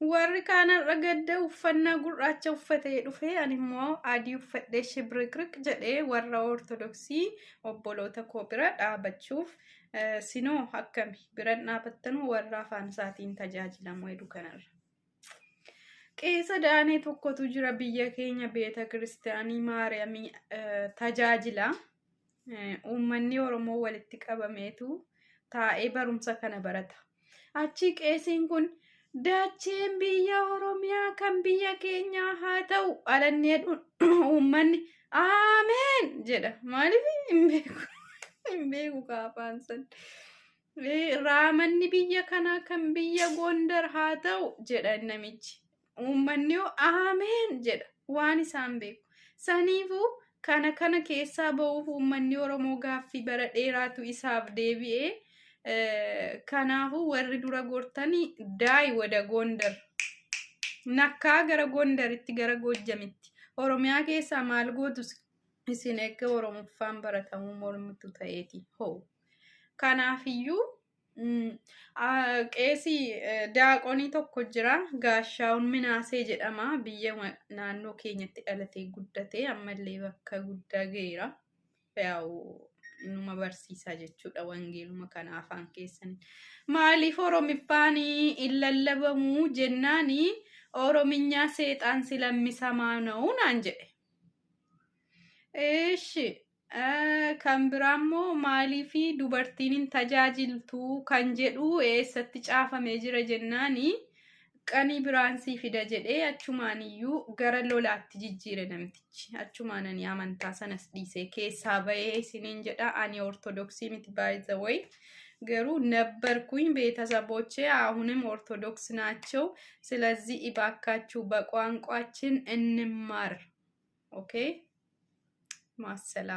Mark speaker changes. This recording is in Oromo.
Speaker 1: Warri kaan har'a gadda uffannaa gurraacha uffatee dhufe, ani immoo adii uffadhee shibriqriq jedhee warra Ortodoksii obboloota koo bira dhaabachuuf. Sinoo akkami biran dhaabattanuu warra afaan isaatiin tajaajilamu hedu kanarra. Qeesa Daanee tokkotu jira biyya keenya, beeta kiristaanii Maariyaamii tajaajila. Uummanni Oromoo walitti qabameetu taa'ee barumsa kana barata. Achi qeesiin kun dacheen biyya Oromiyaa kan biyya keenyaa haa ta'u alanni jedhuun uummanni "Aameen" jedha. Maaliif hin beeku? Hin beeku kaafaan san. Raamanni biyya kanaa kan biyya Gondar haa ta'u jedha namichi. Uummanni hoo "Aameen" jedha waan isaan beeku. Saniifuu kana kana keessaa ba'uuf uummanni Oromoo gaaffii bara dheeraatu isaaf deebi'ee. Kanaafuu warri dura gortanii daayi wada Gondar. Nakkaa gara Gondaritti, gara Goojjamitti. Oromiyaa keessaa maal gootu isin eegga Oromoffaan baratamuu mormitu ta'eeti hoo. Kanaafiyyuu qeesii daaqonii tokko jira, Gaashaawun Minaasee jedhama. Biyya naannoo keenyatti dhalatee guddate, ammallee bakka guddaa ga'eera. Yaa'u numa barsiisaa jechuudha wangeeluma kana afaan keessanii. Maaliif Oromiffaan hin lallabamuu jennaani, Orominyaa seexaan si lammisamaa na'u naan jedhe. Eeshi, kan biraa immoo maaliif dubartiin hin tajaajiltu kan jedhu eessatti caafamee jira jennaani, qanii biraan sii fida jedhee achumaan iyyuu gara lolaatti jijjiire namtichi. Achumaan ani amantaa sanas dhiisee keessaa bahee isiniin jedha. Ani Ortodoksii miti, by the way. Garuu ነበርኩኝ፣ ቤተሰቦቼ አሁንም ኦርቶዶክስ ናቸው። ስለዚህ እባካችሁ በቋንቋችን እንማር። Okay, ማሰላም።